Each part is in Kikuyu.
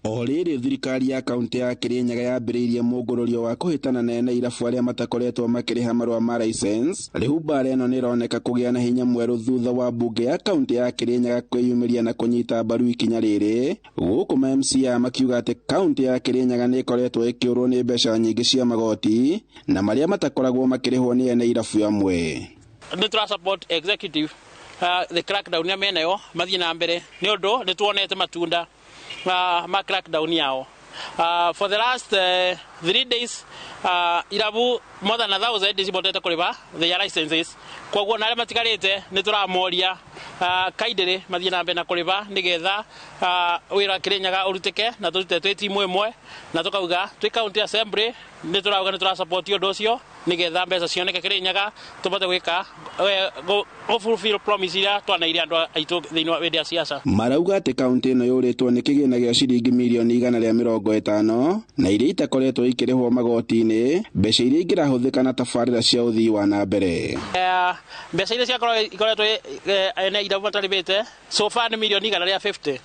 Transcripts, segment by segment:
O rĩrĩ thirikari ya kaunti ya Kirinyaga yambĩrĩirie mũngũrũrio wa kũhĩtana na ene irabu arĩa matakoretwo makĩrĩha marũa ma license, rĩu mbara ĩno nĩ ĩroneka kũgĩa na hinya mwerũ thutha wa mbunge ya kaunti ya Kirinyaga kwĩyumĩria na kũnyita mbaru ikinya rĩrĩ, gũkũ ma MCA makiuga atĩ kaunti ya Kirinyaga nĩ ĩkoretwo ĩkĩũrwo nĩ mbeca nyingĩ cia magoti na marĩa matakoragwo makĩrĩhwo nĩ ene irabu amwe. Nĩ tũra support executive, the crackdown ya menayo mathiĩ na mbere nĩ ũndũ nĩ tuonete matunda ma crackdown yao. For the last 3 days, irabu more than 1,000 cibotete kũrĩba their licenses. Koguo na arĩa matigarĩte nĩ tũramoria kaindĩrĩ mathiĩ na mbere na kũrĩba nĩgetha wĩra Kĩrĩnyaga ũrutĩke na tũrute twĩ timu ĩmwe, na tũkauga twĩ county assembly nĩ tũrauga nĩ tũrasupport ũndũ ũcio nĩgetha mbeca cioneke Kĩrĩnyaga, tũbote gwĩka gũ fulfill promise iria twanaire andũ aitũ thĩinĩ wa hĩndĩ ya siasa. Marauga atĩ kaunti ĩno yũrĩtwo nĩ kĩgĩna gĩa ciringi mirioni 150 na iria itakoretwo ikĩrĩhwo magoti-inĩ, mbeca iria ingĩrahũthĩka na tabarĩra cia ũthii wa na mbere. Mbeca iria ciakorwo ikoretwo ene irabu matarĩbĩte so far nĩ mirioni 150.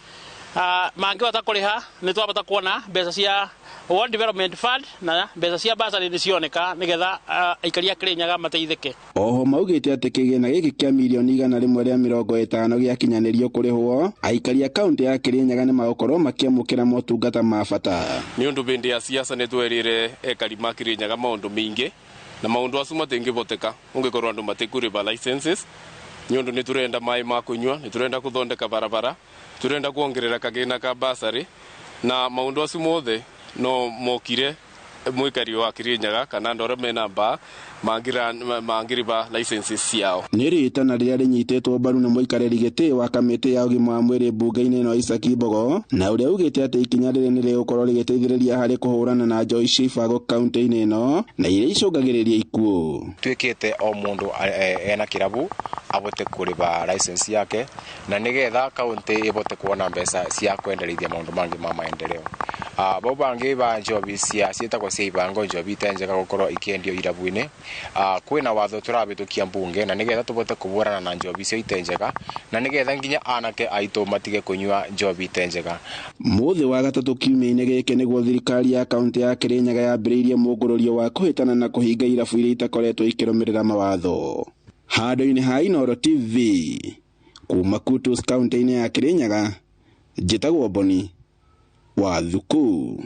Mangĩhota kũrĩha, nĩ twabota kuona mbeca cia World Development Fund na mbeca cia bursary nĩ cioneka nĩgetha aikari a Kĩrĩnyaga mateithĩke. Oho maugĩte atĩ kĩgĩna gĩkĩ kĩa mirioni 150 gĩakinyanĩrio kũrĩhwo, aikari a kaunti ya Kĩrĩnyaga nĩ magũkorwo makĩamũkĩra motungata ma bata. Nĩ ũndũ bĩndĩ ya siasa nĩ twerire ekari ma Kĩrĩnyaga maũndũ maingĩ, na maũndũ acu matingĩboteka ũngĩkorwo andũ matikũrĩba licenses, nĩ ũndũ nĩ tũrenda maĩ ma kũnyua, nĩ tũrenda kũthondeka barabara, tũrenda kuongerera kagĩna ka bursary, na maũndũ acu mothe no mokire mwikari wa Kirinyaga kana andũ arĩa mena mbaa mangĩrĩba licenses ciao. Nĩ rĩtana rĩrĩa rĩnyitĩtwo mbaru nĩ mũikarĩri gĩtĩ wa kamĩtĩ ya ũgima wa mwĩrĩ mbunge-inĩ ĩno, Isaac Mbogo, na ũrĩa ugĩte atĩ ikinya rĩrĩ nĩ rĩgũkorwo rĩgĩteithĩrĩria harĩ kũhũrana na njohi cia ibango kaunti-inĩ ĩno na iria icũngagĩrĩria ikuũ. Tuĩkĩte o mũndũ ena kĩrabu abote kũrĩba license yake, na nĩgetha kaunti ĩbote kuona mbeca cia kwendereithia maũndũ mangĩ ma maendeleo. Bau bangĩ ba njobi cia ciĩtagwo cia ibango, njobi itenjega gũkorwo ikĩendio irabu-inĩ, kwĩna watho tũrabĩtũkia mbunge na nĩgetha tũbote kũbũrana na njobi icio itenjega, na nĩgetha nginya anake aitũ matige kũnyua njobi itenjega. Mũthĩ wa gatatũ kiumia-inĩ gĩkĩ nĩguo thirikari ya kaunti ya Kĩrĩnyaga yambĩrĩirie mũngũrũrio wa kũhĩtana na kũhinga irabu iria itakoretwo ikĩrũmĩrĩra mawatho. Handũ-inĩ ha Inooro TV kuma Kutus, kaunti-inĩ ya Kĩrĩnyaga, njĩtagwo Boni wa Thuku.